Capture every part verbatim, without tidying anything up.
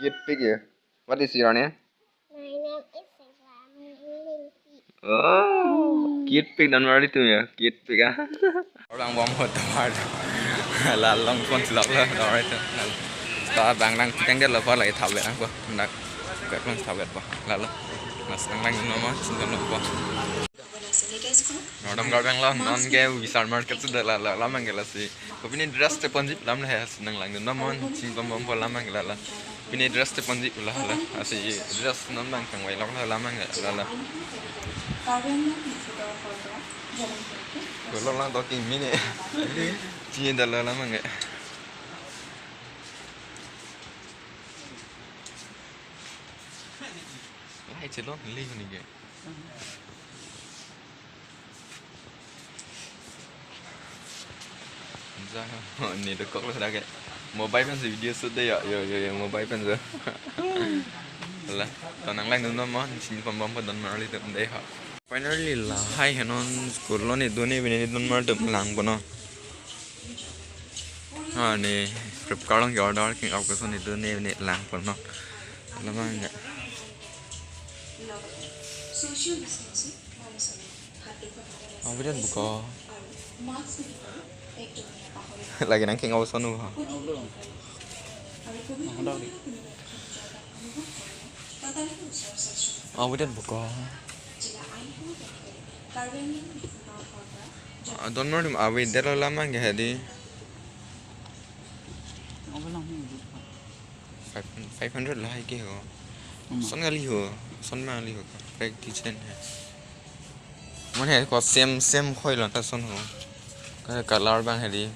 Cute pig ya. What is your name? My name is Sagram Lingpi. Oh, cute pig, don marli tum ya. Cute pig ah. Orang bom hoto mar. La long phone silok lo, don marli tum. Sta bang nang tikang det lo, pa lagi thap bet nang ko. Nak kat long thap bet pa. Lalo. Mas nang lang no ma, chin no pa. Nordam garbeng lo, non ke Vishal market sudah la la lam ke lasi. Kopine dress te ponji lam le has nang lang no ma, chin bom bom pa lam ke la la. Pine dress te ponji la la. Asi dress non bang kangvai lok la lam ke la la. Ko lok lang to king mine. Chin da la lam ke. Lai chelok li ni ke. Ja, ni dokok lo dak ke. Mobile pen si video shoot de ya, yo yo yo mobile pen si. La, to nang lang dun no ma, chin bom bom pa don marli tum de ha. Finally lahai henon school lo ni duni bini don mar tum lang bono. Ha ni Flipkart long order king up keson ni duni bini lang bono. Lamang ya. Abidan buka. Lagi nang king up sono ha. Abidan buka. Ah, don mar tum abidan lo lamang ke hadi. Five, five hundred lahai ke ho. Ama. Son kali ho. Son ma kali ho. Kaprek kitchen hai. Mon he ko same same khoi lo ta son ho. Ka color bang hedi.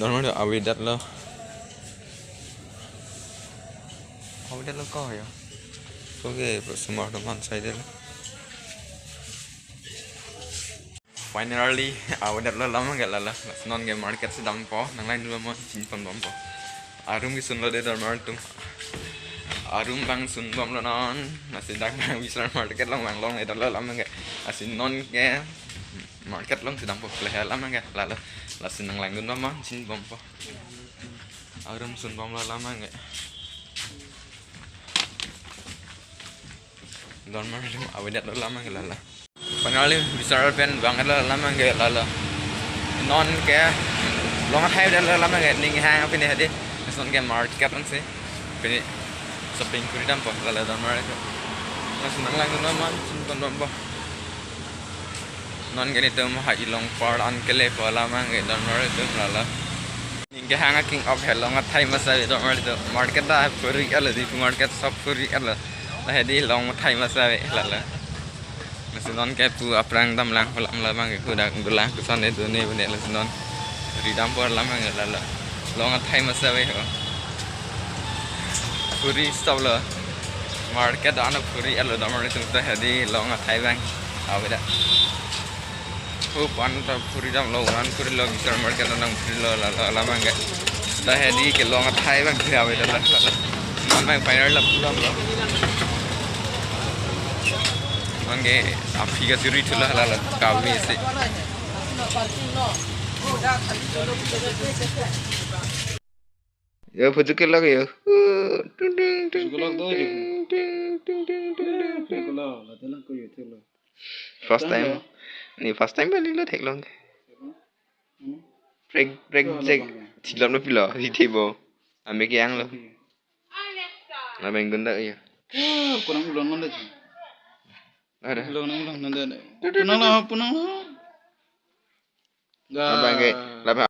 Don mar abidan lo. Abidan lo ko ya. Ko ke smart man sai de lo. Finally, abidan lo lamang ke la la. Non ke market si dampo, nang lang dun no ma, chin bom bom po. Arum kesun lo de don mar tum. Arum bang sun bom lo non. Lasi dak nang Vishal market long bang long le don lo lamang ke. Lasi non ke market long si dampo le lamang ke la la. Lasi nang lang dun no ma, chin bom po. Arum sun bom lo lamang ke. Don mar tum abidan lo lamang ke la la. Finally, Vishal pen bang lo lamang ke la la. Non ke long athai det lo lamang ke, ning hang pine hadi. Son ke market an si. Pine shopping kuri dampo la la don mar ke. Mas nang lang no ma, chin bom bom po. Non ke netum ha ilong par an kele po lamang ke don mar tum la la. Ning ke hang king up he long athai masa ve don mar tum. Market ta puri alo di, market shop puri alo. La hedi long athai masa ve la la. Lasi non ke pu aphrang dam lang lam lamang ke hudak dolang keson ne duni bene lasi non ridam por lamang ke la la. Long athai masa ve ho. Puri stop lo. Market ano puri alo don mar tum ta hedi long athai bang. Abidan. Hup an ta puri dam lo, unan puri lo, Vishal market nang puri lo, la la lamang ke. Ta hedi ke long athai bang ke abidan la la la. Non bang final la puri dam lo. Non ke aphi ka suri thu la la la kami si. Yo, photo kelok yo. Tung, tung, tung, Photo kelok tung, do, tung, tung, tung, tung, tung, tung, tung. Kelok, la telang ko yo kelok. First time. Ni first time kali lo theklong. Hmm? Prank, prank check. Thilap lo pilo, hithi bo. Ame ke ang lo. Ame gunda yo. Ah, kurang ulang nonde. Ada. Ulang nang ulang nonde. Punang lo, punang lo. Ga. Apa ke? Laba.